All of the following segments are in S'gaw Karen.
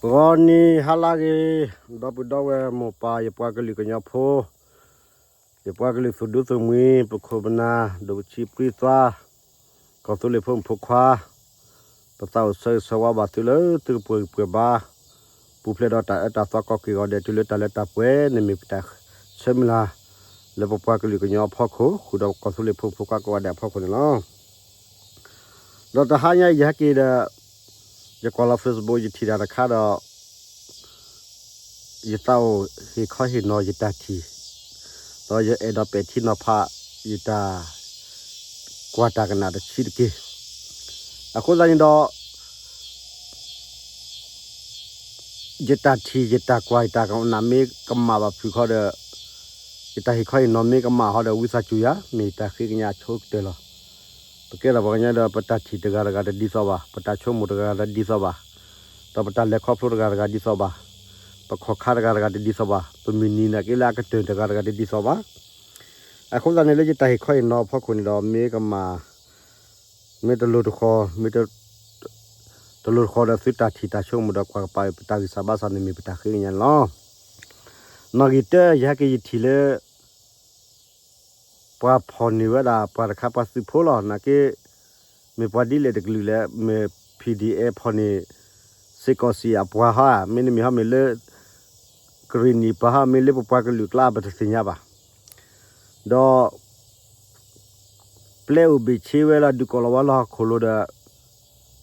ဂီၤနံၤဟါလၢအဂ့ၤ, ဒီပုၢ်ဒီဝဲၢ်မိၢ်ပၢ် ယပှၤကလုာ်ကညီဖိ, ယပှၤကလုာ်သူၣ်ဒူသးမှံ, ပခိၣ်ပနၢ် ဒိၣ်ဆံးပြံသွါ, ကီၢ်သူလ့ၤဖိမုၣ်ဖိခွါ, ပသးအိၣ်ဆၢဂ့ၤဆၢဝါဘၣ်သုလၢသုကပှဲၤဂံၢ်ပှဲၤဘါ, ပူၤဖျဲးဒီးတၢ်အၢတၢ်သီကီၢ်က့ၤဂီၤဒဲး တုၤလၢတၢ်လၢတၢ်ပှဲၤန့ၣ် မ့ၢ်ပတၢ်ဆၢမုၢ်လၢ် လၢပပှၤကလုာ်ကညီအဖီခိၣ် ဃုာ်ဒီးကီၢ်သူလ့ၤဖိမုၣ်ဖိခွါကိးဂၤဒဲးအဖီခိၣ်န့ၣ်လီၤ. ဒီးတဟါညါအံၤ ယဟဲက့ၤဒီး ယကွၢ်လီၤ Facebook ယထံၣ်တၢ်တခါဒီး ယသးအိၣ်ဟ့ၣ်ခီဟ့ၣ်နီၤယတၢ်ထံၣ်, ဒီးယအဲၣ်ဒိးပဲာ်ထံနီၤဖး ယတၢ်ကွၢ်တၢ်ကနၣ်တဆံးတက့ၢ်. အဃိသတးန့ၣ်ဒီး ယတၢ်ထံၣ် ယတၢ်ကွၢ် ယတၢ်ကနၣ်မ့ၢ်ကမၣ်ဘၣ်ဖုးခီဒီး ယတၢ်ဟ့ၣ်ခီဟ့ၣ်နီၤမ့ၢ်ကမၣ်ဟီဒီး ဝံသးစူၤယၤ မ့ၢ်ယတၢ်ဃ့ကညးဆိကတၢၢ်လီၤ. ပကဲထီၣ်ပှၤကညီဒီး ပတၢ်ထံၣ်တဂၤတဂၤတဒ်သိးဘၣ်, ပတၢ်ဆိကမိၣ်တဂၤတဒ်သိးဘၣ်, ဒီးပတၢ်လဲၤခီဖျိတဂၤတဂၤဒ်သိးဘၣ်, ပခီၣ်ခါတဂၤတဂၤတဒ်သိးဘၣ်, ပမုၢ်နံၤနာ်က့လၢအကတၢၢ်တဂၤတဂၤတဒ်သိးဘၣ်. အဃိသတးန့ၣ်လၢယတၢ်ဟ့ၣ်ခီဟ့ၣ်နီၤအဖီခိၣ်န့ၣ်ဒီး မ့ၢ်ကမၣ် မ့ၢ်တလိၤတဃီၤ, မ့ၢ်တလိၤတဃီၤဒီးသုတၢ်ထံၣ်တၢ်ဆိကမိၣ်ဒီးကွၢ်ကပၤ ပတၢ်ဂံၢ်စၢ်ဘါစၢ်န့ၣ်မ့ၢ်ပတၢ်ဃ့ကညးန့ၣ်လီၤ. နီၣ်ဂံၢ်တၢ ယဟဲက့ၤယထံၣ်လၢ ပှၤဖီၣ်န့ၢ်ဝဲဒၣ်ပှၤတခါပှၤသုးဖိလီၤ. နာ်က့ မ့ၢ်ပှၤဒ်လဲၣ်တကလုာ်လဲၣ်, မ့ၢ် PDF ဖီၣ်န့ၢ် စ့ၢ်ကီးစ့ၢ်အပှၤဟီဧါ, မ့တမ့ၢ်ဟီမ့ၢ်လၢ ကရံၣ်နံၣ်ပှၤဟီ မ့ၢ်လၢပပှၤကလုာ်ကျါ ပတသ့ၣ်ညါဘၣ်. ဒီး ပျဲအိၣ်ဘ့ၣ်ဆ့ဝဲလီၤ ဒုးကိးလီၤဝဲလၢဟီၣ်ခိၣ်လိၤဒီး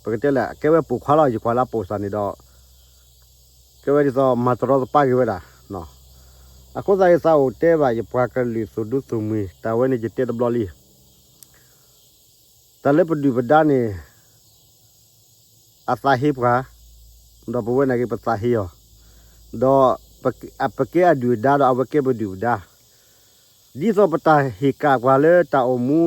ပကတဲလဲၣ် ကဲဝဲပိာ်ခွါလီၤ. ယကွၢ်လၢပိာ်သးန့ၣ်ဒီး ကဲဝဲဒ်သိးမၤတရီတပါက့ၤဝဲဒၣ်. အဃိသတးယသးအိၣ်တဲဘၣ် ယပှၤကလုာ်သူၣ်ဒူသးမှံ တၢ်ဝဲန့ၣ်ယတဲတဘျီလံ. တၢ်လၢပဒုၣ်ပဒါန့ၣ် အသးဟ့ပှၤ, ဒီးပဝဲနာ်က့ပသးဟ့အီၤ, ဒီးပကဲအဒုၣ်အဒါဒီးအဝဲကဲပဒုၣ်ပဒါ, ဒ်သိးပတၢ်ဟ့ၣ်ကၣ်ပှၤလၢတၢ်အိၣ်မူ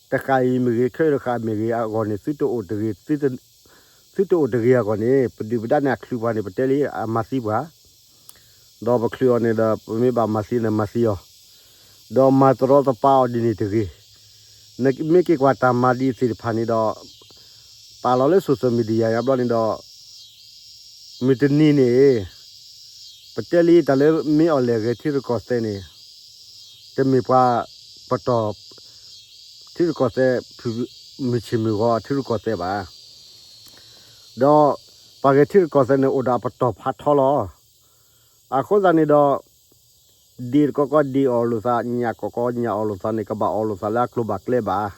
တဃၣ်အံၤမ့ၢ်ဂ့ၤ ခဲအံၤတဃၣ်မ့ၢ်ဂ့ၤအဂီၢ်န့ၣ် သုတအိၣ်တဂ့ၤ, သုတအိၣ်တဂ့ၤအဂီၢ်န့ၣ် ပဒုၣ်ပဒါန့ၣ် အချုးပှၤန့ၣ် ပတဲလံအမၤသံပှၤ ဒီးပချုးအီၤန့ၣ်ဒီး ပမ့ၢ်ဘၣ်မၤသံန့ၣ် မၤသံအီၤ, ဒီးမၤတရီတပါအီၤဒ်န့ၣ်တဂ့ၤ. နမ့ၢ်က့ၤကွၢ်တၢ်မၤဒ်သ့ၣ်တဖၣ်န့ၣ်ဒီး ပာ်လီၤလၢ social media ညါဘျီန့ၣ်ဒီး မုၢ်တနံၤန့ၣ် ပတဲလံတၢ်လၢမ့ၢ်အီၤလဲၣ်ဂဲၤထံရူၢ်ကီၢ်သဲးန့ၣ် တမ့ၢ်ပှၤပတီၢ် ထံရူၢ်ကီၢ်သဲး မုၢ်ဆ့ၣ်မုၢ်ဂီၤအထံရူၢ်ကီၢ်သဲးဘၣ်. ဒီးပှၤဂဲၤထံရူၢ်ကီၢ်သဲးန့ၣ် အိၣ်ဒီးအပတီၢ်ဖးထီလီၤ. အဃိသတးန့ၣ်ဒီး ဒ့ၣ်တကီကီဒ့ၣ်အီၣ်လိာ်သး, ညၣ်ကီၢ်ကီညၣ်အီၣ်လိာ်သးန့ၣ် ကဘၣ်အီၣ်လိာ်သးလၢအကျိၤဘၣ်ကျဲဘၣ်.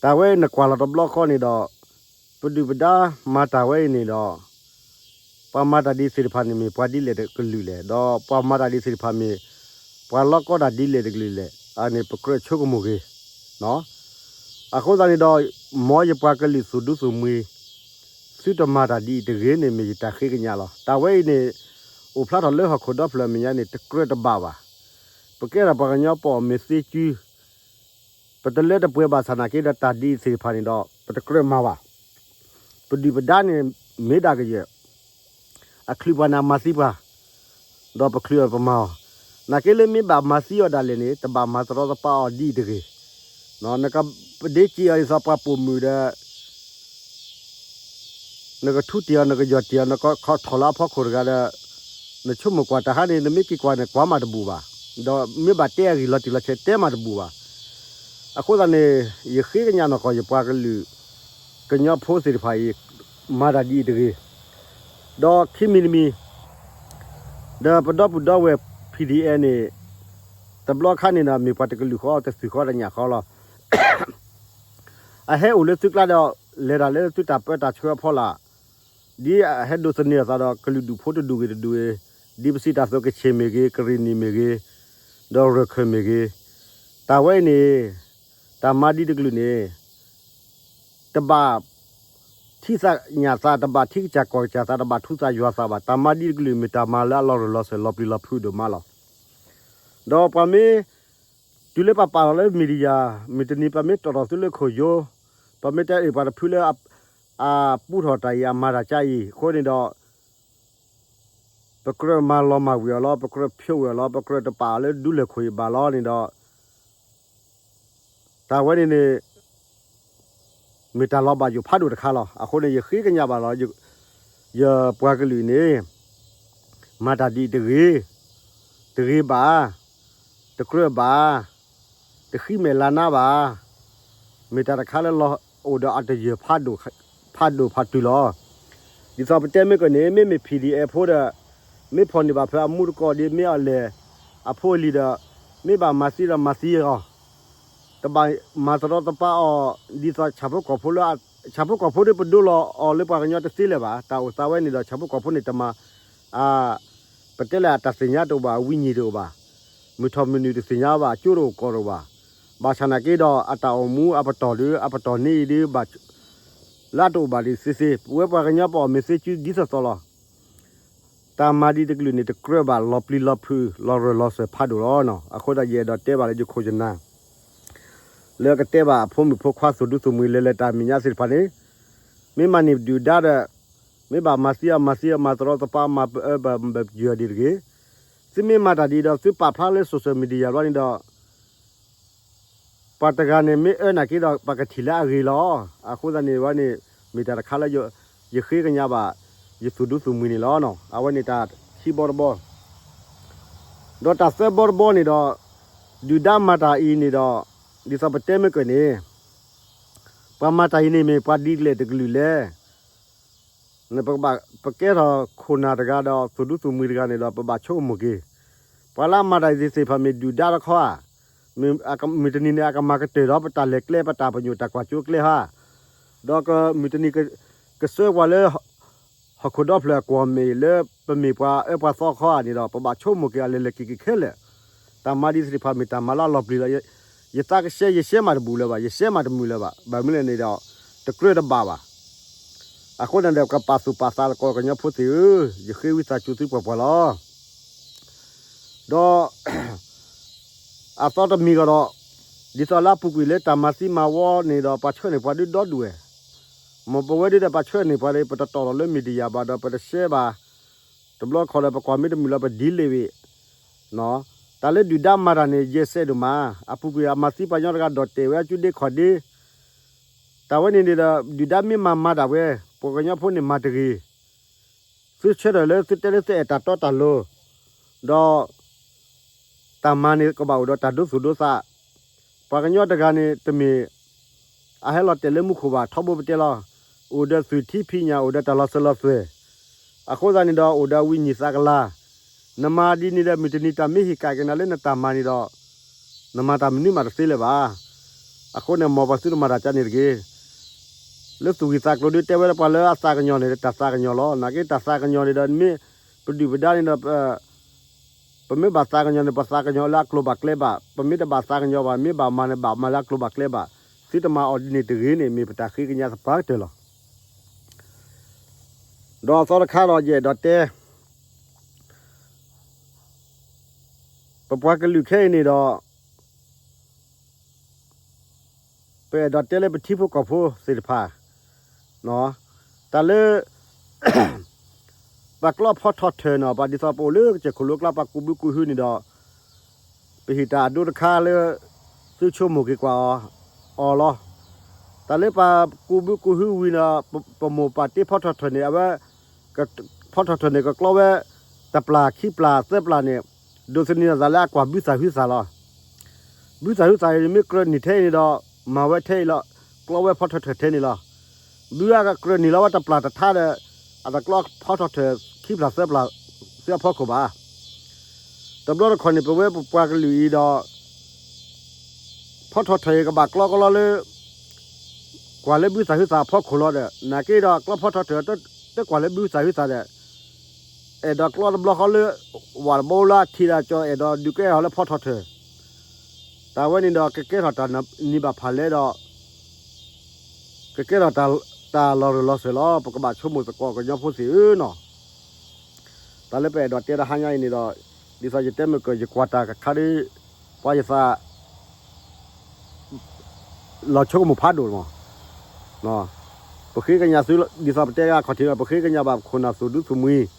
တၢ်ဝဲနကွၢ်လီၤတဘျီဃီန့ၣ်ဒီး ပဒုၣ်ပဒါမၤတၢ်ဝဲအံၤန့ၣ်ဒီး ပှၤမၤတၢ်ဒ်သ့ၣ်တဖၣ်န့ၣ်မ့ၢ်ပှၤဒ်လဲၣ်တကလုာ်လဲၣ်, ဒီးပှၤမၤတၢ်ဒ်သ့ၣ်တဖၣ်မ့ၢ် ပှၤလီကီတၢ်ဒ်လဲၣ်တကလုာ်လဲၣ်, အန့ၣ်ပကြၢးဆိကမိၣ်ဂ့ၤ. အဃိသတးန့ၣ်ဒီး မ်ယပှၤကလုာ်သူၣ်ဒူသးမှံ သုတမၤတၢ်ဒ်အံၤတဂ့ၤန့ၣ် မ့ၢ်ယတၢ်ဃ့ကညးလီၤ. တၢ်ဝဲအံၤန့ၣ် အိၣ်ဖျါထီၣ်လၢဟီၣ်ခိၣ်ဒီဖျၢၣ်အမဲာ်ညါန့ၣ် တကြၢးတဘၣ်ဘၣ်. ပကဲထီၣ်ပှၤကညီပအီၣ်မ့ၤသ့စု ပတလၢတပှဲၤဘၣ်ဆၣ်နာ်က့ဒီး တၢ်ဒ်အံၤသ့ၣ်တဖၣ်န့ၣ်ဒီး ပတကြၢးမၤဘၣ်. ပဒုၣ်ပဒါန့ၣ် မ့ၢ်ဒၣ်ကယဲၢ် အချုးပှၤန့ၣ် အမၤသံပှၤ, ဒီးပချုးအီၤပမၤအီၤ, နာ်က့လၢမ့ၢ်ဘၣ်မၤသံအီၤဒၣ်လဲာ်န့ၣ် တဘၣ်မၤတရီတပါအီၤဒ်အံၤတဂ့ၤ. နက ပဒ့စ့းအီၤဒ်သိးပှၤပိာ်မုၣ်ဒီး နကထူတ့ၢ်အီၤ နကယီၢ်တ့ၢ်အီၤ နကခီၣ်ထီၣ်လၢအဖီခိၣ်တဂၤဒီး နဆိကမိၣ်ကွၢ်တၢ်ဟါန့ၣ် နမ့ၢ်က့ၤကွၢ်န့ၣ် ကွၢ်မးတဘူၣ်ဘၣ်, ဒီးမ့ၢ်ဘၣ်တဲအဂ့ၢ်လီၤတံၢ်လီၤဆဲးတဲမးတဘူၣ်ဘၣ်. အဃိသတးန့ၣ် ယဃ့ကညးနီၢ်ကီၢ်ယပှၤကလုာ် ကညီဖိသ့ၣ်တဖၣ်အံၤ မၤတၢ်ဒ်အံၤတဂ့ၤ. ဒီးခံမံၤတမံၤ ဒီးပဒီပုၢ်ဒီဝဲၢ် PDF န့ၣ် တဘျီခါန့ၣ်ဒီး မ့ၢ်ပှၤတကလုာ်ဃီ တသုးဃီတညၣ်ဃီလီၤ. အဟဲအိၣ်လၢသုကျါဒီး လဲၤတၢ်လၢသုတၢ်ပၢတၢ်ဆှၢအဖီလာ်, ဒ်အဟဲဒိးသန့ၤအသးဒီး ကလုာ်ဒူၣ်ဖိတဒူၣ်ဂ့ၤတဒူၣ်ဂ့ၤ, ဒ်ပစံးတၢ်အသိး ကချ့ၣ်မ့ၢ်ဂ့ၤ, ကရံၣ်နံၣ်မ့ၢ်ဂ့ၤ, ဒီးရၢၢ်ခၢၣ်မ့ၢ်ဂ့ၤ, တၢ်ဝဲအံၤန့ၣ် တၢ်မၤဒ်တကလုာ်န့ၣ် တဘၣ် ထံၣ်သးညၣ်သး တဘၣ်ထံၣ်ကစၢ်ကီၢ်ကစၢ်သး တဘၣ်ထူသးယွၤသးဘၣ်. တၢ်မၤဒ်တကလုာ် မ့ၢ်တၢ်မၤလၢအလီၤရၢၢ်လီၤစၢၤ လီၤပျံၤလီၤဖုးဒိၣ်မးလီၤ. ဒီးပှၤမ့ၢ် တုၤလၢပပာ်လီၤလၢ media မုၢ်တနံၤ ပမ့ၢ်တီၣ်ထီၣ်သုလၢခိၣ်ယိ ပမ့ၢ်တဲအ့ၣ်ပှၤတဖုလၢ အပူထီၣ်တၢ်အံၤ အမၤတၢ်ကါအံၤအဃိန့ၣ်ဒီး ပကြၢးမၤလီၤမၢ်ဝံၤအီၤလီၤ, ပကြၢးဖျိးဝံၤအီၤလီၤ, ပကြၢးတပာ်အီၤလၢဒူလဲၢ်ခိၣ်အံၤဘၣ်လီၤန့ၣ်ဒီး တၢ်ဝဲန့ၣ်န့ၣ် မ့ၢ်တၢ်လီၤဘၣ်ယိၣ်ဖးဒိၣ်တခါလီၤ. အဃိန့ၣ် ယဃ့ကညးဘၣ်လီၤ. ယပှၤကလုာ်န့ၣ် မၤတၢ်ဒ်အံၤတဂ့ၤ, တဂ့ၤဘၣ်, တကြၢးဘၣ်, တဃံမဲာ်လါနါဘၣ်, မ့ၢ်တၢ်တခါလၢလီၤအိၣ်ဒီးအတယၢၢ်ဖးဒိၣ်ဖးတုၤလီၤ. ဒ်သိးပတဲမ့ၢ်ကီးန့ၣ် မ့မ့ၢ် PDF ဖိဒီး မ့ၢ်ဖီၣ်န့ၢ်ဘၣ်ဖဲအမူတကိးဒီး မ့ၢ်အီၤလဲၤအဖိအလံၤဒီး မ့ၢ်ဘၣ်မၤသံဒီးမၤသံအီၤ တဘၣ်မၤသရီသပာ်အီၤ ဒ်သိးဆၣ်ဖိကီၢ်ဖိလၢ ဆၣ်ဖိကီၢ်ဖိဒီးပဒိလီၤအီၤလၢပှၤကညီတသ့လၢၤဘၣ်. တၢ်အိၣ်သးဝဲန့ၣ်ဒီး ဆၣ်ဖိကီၢ်ဖိန့ၣ်တမၤ အ ပတဲလၢအတၢ်သ့ၣ်ညါတအိၣ်ဘၣ်, အဝံၤညံၤတအိၣ်ဘၣ်, မုၢ်ထီၣ်မုၢ်နုာ်တသ့ၣ်ညါဘၣ်, ကၠိတအိၣ်ကီၢ်တအိၣ်ဘၣ်. ဘၣ်ဆၣ်နာ်က့ဒီး အတၢ်အိၣ်မူအပတီၢ်ဒီး အပတီၢ်န့ၣ်အံၤဒီး ဘၣ်လၢအတအိၣ်ဘၣ်ဒံးသ့သ့, ပဝဲပှၤကညီပအီၣ်မ့ၤသ့စုဒ်သိးသိးလီၤ. တၢ်မၤဒ်တကလုာ်န့ၣ် တကြၢးဘၣ်လီၤပျံၤလီၤဖုး လီၤရၢၢ်လီၤစၢၤဖးဒိၣ်လီၤ. အဃိသတးယအဲၣ်ဒိးတဲဘၣ်လၢယခိၣ်ယနၢ် လၢကတဲဘၣ်အဖိမုၣ်ဖိခွါသူၣ်ဒူသးမှံလဲၤလဲၤတၢ်မဲာ်ညါသ့ၣ်တဖၣ်န့ၣ်, မ့ၢ်မၤန့ၢ်ဒုၣ်ဒါဒီး မ့ၢ်ဘၣ်မၤသံအမၤသံအမၤသရီသပာ်မၤပအၢပယၢၤဒံးတဂ့ၤ. သုမ့ၢ်မၤတၢ်ဒ်အံၤဒီး သုပာ်ဖျါလၢ social media ဘျီန့ၣ်ဒီး ပှၤတဂၤန့ၣ်မ့ၢ်အၢနာ်က့ဒီး ပှၤကထံၣ်လၢအဂ့ၤလီၤ. အဃိသတးန့ၣ်ဝဲန့ၣ် မ့ၢ်တၢ်တခါလၢ ယဃ့ကညးဘၣ် ယသူၣ်ဒူသးမှံန့ၣ်လီၤ. အဝဲန့ၣ်တၢ်ခံဘီတဘီ, ဒီးတၢ်သၢဘီတဘီန့ၣ်ဒီး ဒုၣ်ဒါမၤတၢ်အံၤန့ၣ်ဒီး ဒ်သိးပတဲမ့ၢ်ကီးန့ၣ် ပှၤမၤတၢ်အံၤန့ၣ်မ့ၢ်ပှၤဒ်လဲၣ်တကလုာ်လဲၣ်. ပကဘၣ် ပကဲထီၣ်ခိၣ်နၢ်တဂၤဒီးသူၣ်ဒူသးမှံတဂၤန့ၣ်ဒီး ပဘၣ်ဆိကမိၣ်က့ၤ, ပှၤလၢအမၤတၢ်အံၤသ့ၣ်တဖၣ်မ့ၢ်ဒုၣ်ဒါတခီဧါ, မုၢ်တနံၤန့ၣ် အကမၤကတၢၢ်ဒီးပတၢ်လဲၤကျဲ ပတၢ်ပညိၣ်တၢ်ကွၢ်စိကျဲဧါ, ဒီးမုၢ်တနံၤ ကဆှၢပှၤလၢ ဟီၣ်ခိၣ်ဒီဖျၢၣ်အကွီၢ်မ့ၢ်လၢပမ့ၢ်ပှၤအၢပှၤသီခီဧါန့ၣ်ဒီး ပဘၣ်ဆိကမိၣ်က့ၤအလဲၤလဲၤက့ၤက့ၤခဲလၢာ်. တၢ်မၤဒ်သ့ၣ်တဖၣ်မ့ၢ်တၢ်မၤလၢအလီၤပျံၤလီၤ. ယသးကရှဲ ယရှဲမးတဘူၣ်လၢၤဘၣ်, ယရှဲမးတမုာ်လၢၤဘၣ်. ဘၣ်မနုၤလဲၣ်န့ၣ်ဒီး တကြၢးတဘၣ်ဘၣ်. အဃိန့ၣ်ဒီး ကပာ်သူၣ်ပာ်သးသကိးကညီဖိသ့ၣ်ဧၢ, ယဃ့ဝံသးစူၤသုပှဲၤပှဲၤလီၤ. ဒီး အသီတမံၤကဒီး, ဒ်သိးလၢအပူၤကွံာ်လၢတၢ်မၤသံမၤဝီန့ၣ်ဒီး ပှၤဆှၢန့ၢ်ပှၤဒုးဒီဒူၣ်ဝဲ, မ်ပဝဲဒၣ်ဒီးပှၤဆှၢန့ၢ်ပှၤဒီး ပတတီၢ်လီၤလၢ media ဘၣ်ဒီး ပတရှဲဘၣ်, တဘျီခီဒီး ပကွၢ်မ့ၢ်တမုာ်လီၤ ပ delete ဝံၤ, တၢ်လၢဒုၣ်ဒါမၤတၢ်န့ၣ် ယဲၢ်စဲးဒိၣ်မး, အပူၤကွံာ်အမၤသံပှၤကညီတဂၤဒီးတဲာ်ဝဲအကၠူဒ့ခီၣ်ဒ့, တၢ်ဝဲန့ၣ်န့ၣ်ဒီး ဒုၣ်ဒါမ့ၢ်မၤမၤဒၣ်ဝဲ, ပှၤကညီဖိန့ၣ်မၤတဂ့ၤ သုဆၢထၢၣ်လၢသုတဲလၢသုအဲၣ်တၢ်တီတၢ်လိၤ, ဒီး တၢ်မၤန့ၣ်ကဘၣ်အိၣ်ဒီးတၢ်ဒိသူၣ်ဒိသး, ပှၤကညီတဂၤန့ၣ်တမ့ၢ် အဟဲလီၤတဲာ်လၢမူခိၣ်ဘၣ် ထီဘိပတဲလီၤ, အိၣ်ဒီးသွံၣ်ထံဖံးညၣ် အိၣ်ဒီးတၢ်လီၤစၢၤလီၤသွဲၣ်, အဃိသတးန့ၣ်ဒီး အိၣ်ဒီးဝံၤညံၣ်သးကလၤ, နမၤဒ်န့ၣ်ဒီး မုၢ်တနံၤတၢ်မ့ၢ်ဟ့ၣ်ကၣ်က့ၤနၤလၢနတၢ်မၤန့ၣ်ဒီး နမၤတၢ်မနုၤမးတသ့လၢၤဘၣ်. အဃိန့ၣ် မ်ပှၤသုတမၤတၢ်ကါန့ၣ်တဂ့ၤ. လၢသူၣ်ဂံၢ်သးကျိၤဒုးတဲဝဲဒၣ်ပှၤလၢအသးကညီၤန့ၣ် တၢ်သးကညီၤလီၤ. နာ်က့တၢ်သးကညီၤန့ၣ်ဒီး မ့ၢ်ပဒုၣ်ပဒါန့ၣ်ဒီး ပမ့ၢ်ဘၣ်သးကညီၤန့ၣ် ပသးကညီၤလၢအကျိၤဘၣ်ကျဲဘၣ်, ပမ့ၢ်တဘၣ်သးကညီၤဘၣ် မ့ၢ်ဘၣ်မၤန့ၣ် ဘၣ်မၤလၢအကျိၤဘၣ်ကျဲဘၣ်, သုတမၤအီၤဒ်န့ၣ်တဂ့ၤန့ၣ် မ့ၢ်ပတၢ်ဃ့ကညးသပှၢ်ကတၢၢ်လီၤ. ဒီးအသီတခါဒီးယအဲၣ်ဒိးတဲ ပပှၤကလုာ်ခဲအံၤန့ၣ်ဒီး ပအဲၣ်ဒိးတဲလၢပထံဖိကီၢ်ဖိသ့ၣ်တဖၣ် တၢ်လၢ ပှၤကျီဖီထီၣ်ထၢၣ်န့ၣ် ပှၤဒ်သိးပအိၣ်လၢကစၢၢ်ခိၣ်လိၤကျါ ပှၤကူးဘုကူးဟုန့ၣ်ဒီး ပဟ့ၣ်တၢ်အဒိတခါလၢ သုဆိကမိၣ်က့ၤကွၢ်အီၤ အီၤလီၤ. တၢ်လၢပှၤကူးဘုကူးဟုဝံၤဒီး ပမိၢ်ပၢ်တ့ဖီထီၣ်ထၢၣ်န့ၣ် အဝဲ ဖီထီၣ်ထၢၣ်န့ၣ် ကကျီဝဲ တပျၢ်ခံပျၢ်သၢပျၢ်န့ၣ် ဒိးသန့ၤအသးလၢအကွၢ်ဘုသၣ်ဟုသၣ်လီၤ. ဘုသၣ်ဟုသၣ်အံၤ မ့ၢ်ကြၢးနံၣ်ထဲအံၤန့ၣ်ဒီး မၤဝဲထဲအံၤလီၤ, ကျီဝဲဖီထီၣ်ထၢၣ်ထဲန့ၣ်လီၤ. ဘုအကကြၢးနံၣ်လီၤဝဲတပျၢ်တထါဒီး အတကျီဖီထီၣ်ထၢၣ်ခံပျၢ်သၢပျၢ် သုအဖီခိၣ်ဘၣ်. တဘျီတခီၣ်န့ၣ် ပဝဲပပှၤကလုာ်အံၤဒီး ဖီထီၣ်ထၢၣ်အံၤကဘၣ်ကျီကလီလၢ ကွၢ်လၢဘုသၣ်ဟုသၣ်အဖီခိၣ်လီၤဒီး နာ်က့ဒီးကျီဖီထီၣ်ထၢၣ် တကွၢ်လၢဘုသၣ်ဟုသၣ်ဒီး အဲၣ်ဒိးကျီတဘျီဃီလၢ ဝၣ်တဘိလၢထံၣ်ဒီးကၠီ အဲၣ်ဒိးဒုးကဲထီၣ်လၢဖီထီၣ်ထၢၣ်. တၢ်ဝဲန့ၣ်ဒီး ကကဲထီၣ်တၢ်နံၤဘၣ်ဖးလဲဒီး ကကဲထီၣ်တၢ်လီၤရၢၢ်လီၤစၢၤလီၤ. ပကဘၣ်ဆိကမိၣ်သကိးကညီဖိသ့ၣ်ဧၢနီၤ. တၢ်လၢပအဲၣ်ဒိးတဲတဟါညါအံၤန့ၣ်ဒီး ဒ်သိးယတဲမ့ၢ်ကၢၢ် ယကွၢ်တၢ်ကခါဒ် ပှၤယသး လီၤဆိကမိၣ်ဖးဒိၣ်မး. ပဃ့ကညးသု ဒ်သိးပတဲအခီၣ်ထံးဒီး ပဃ့ကညးဘၣ်ပခိၣ်နၢ်သူၣ်ဒူသးမှံ ထံ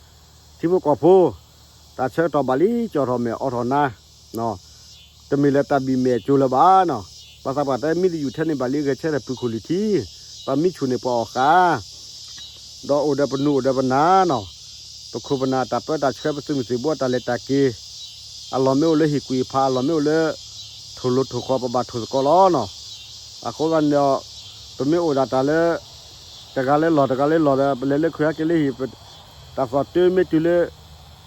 ဖိကီၢ်ဖိ တၢ်ဆၢကတီၢ်ဘၣ်လံကၠီၣ်ထီၣ်မဲာ်အိးထီၣ်နါ တမ့ၢ်လၢတၢ်ဘံၣ်မဲာ်ကၠိလၢၤဘၣ်နီၤ. ပှၤသးပှၢ်တဲမ့ၢ်တယူၢ်ထဲန့ၣ်ဘၣ်လံ ဂဲၤဆၢထၢၣ်ပုၢ်ခိၣ်လံၤထံး ပှၤမံဆူၣ်န့ၣ်ပှၤအီၣ်ဃာ် ဒီးအိၣ်ဒီးပနူၤအိၣ်ဒီးပနၢ်နီၤ, ပခိၣ်ပနၢ်တၢ်ပၢတၢ်ဆှၢ ပသုးမုၢ်သံၣ်ဘိတၢ်လဲၤတၢ်က့ၤ, အလီၢ်မ့ၢ်အိၣ်လၢဟံၣ်ကွံာ်ဖး အလီၢ်မ့ၢ်အိၣ်လၢ ထိၣ်လိၤထိၣ်ဃီ ပဘၣ်ထိၣ်သကိးလီၤနီၤ. အဃိသတးန့ၣ်ဒီး ပမ့ၢ်အိၣ်ဒၣ်တၢ်လၢ တဂၤလၢလီၢ်တဂၤလၢလီၢ်ဒီး ပလဲၤလၢခုဟဲက့ၤလၢဟံၣ် တၢ်သီၣ်တုၤမ့ၢ်တုၤလၢ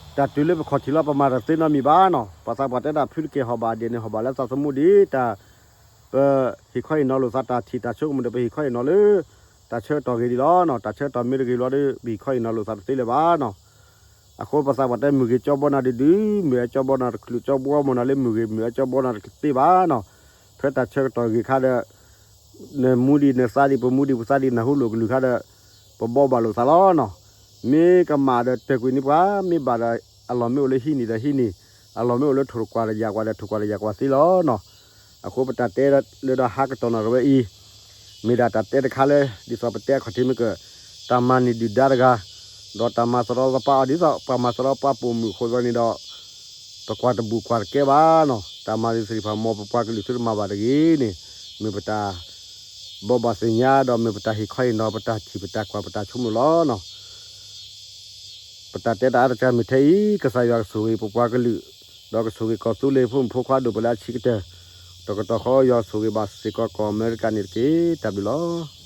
တၢ်တုၤလၢပခီၣ်ထံးလီၤ ပမၤတသ့နီတမံၤဘၣ်နီၤ. ပှၤသးပှၢ်တဲဒၣ်ဖုတက့ၢ်ဟီၣ်ဘၣ်ဒ်န့ၣ် ဟီၣ်ဘၣ်လၢသးသမူဒ်တၢ် ပဟ့ၣ်ခီဟ့ၣ်နီၤလိာ်သး တၢ်ထံၣ်တၢ်ဆိကမိၣ်ဒီး ပဟ့ၣ်ခီဟ့ၣ်နီၤလၢ တၢ်ဆၢကတီၢ်ဂ့ၤဒ်လီၤနီၤ. တၢ်ဆၢကတီၢ်မ့ၢ်တဂ့ၤဘျီဒီး ပဟ့ၣ်ခီဟ့ၣ်နီၤလိာ်သးတသ့လၢၤဘၣ်နီၤ. အဃိပသးပှၢ်တဲ မုၢ်ဂ့ၤကၠီဘီနၤဒုးဒုး, မုၢ်အၢကၠီဘီနၤတချုး, ကၠီဘီမ့ၢ်နၤလၢမုၢ်ဂ့ၤ မုၢ်အၢကၠီဘီနၤတသ့ဘၣ်နီၤ. ဖဲတၢ်ဆၢကတီၢ်ဂ့ၤခါဒီး နမူဒံးနသးဒံး ပမူဒံးပသးဒံး နၢ်ဟူလိာ်ကလုၢ်ခါဒီး ပဘီဘၣ်လိာ်သးလီၤနီၤ. မ့ၢ်ကမၣ်ဒီးတၢၢ်ကွံာ်န့ၢ်ပှၤ, မ့ၢ်ဘၣ်ဒီး အလီၢ်မ့ၢ်အိၣ်လၢဟံးန့ၢ်ဒီးဟံးန့ၢ်, အလီၢ်မ့ၢ်အိၣ်လၢထိၣ်တကွၢ်တယာ်ကွၢ်ဒီး ထိၣ်ကွၢ်တယာ်ကွၢ်သ့လီၤနီၤ. အဃိပတၢ်တဲလၢဒီးဟါကတီၢ်နီၣ်တဝဲအံၤ မ့ၢ်ဒၣ်တၢ်တဲတခါလၢ ဒ်သိးပတဲအခီၣ်ထံးမ့ၢ်က တၢ်မၤန့ၢ်ဒုၣ်ဒါတဂၤ, ဒီးတၢ်မၤသရီသပှၢ်အီၤဒ်သိး ပှၤမၤသရီပှၢ်ပိာ်မုၣ်အဃိသတးန့ၣ်ဒီး ပကွၢ်တဘူၣ်ကွၢ်တကဲဘၣ်နီၤ. တၢ်မၤသ့ၣ်တဖၣ် မ်ပပှၤကလုာ်သုတမၤဘၣ်တဂ့ၤန့ၣ် မ့ၢ်ပတၢ်ဘီဘၣ်သ့ၣ်ညါ ဒီးမ့ၢ်ပတၢ်ဟ့ၣ်ခီဟ့ၣ်နီၤ ပတၢ်ထံၣ်ပတၢ်ကွၢ်ပတၢ်ဆိကမိၣ်လီၤနီၤ. ပတၢ်တဲတၢ်အါတက့ၢ်မ့ၢ်ထဲအံၤ ကစၢ်ယွၤကဆိၣ်ဂ့ၤပပှၤကလုာ်, ဒီးကဆိၣ်ဂ့ၤကီၢ်သူလ့ၤဖိမုၣ်ဖိခွါဒိၣ်ပလၢအဆံးကတၢၢ်, တကတီၢ်ဃီယွၤဆိၣ်ဂ့ၤဘၣ်စ့ၢ်ကီးကီၢ်အမဲရကၤန့ၣ်တက့ၢ်. တၢ်ဘျုးလီၤ.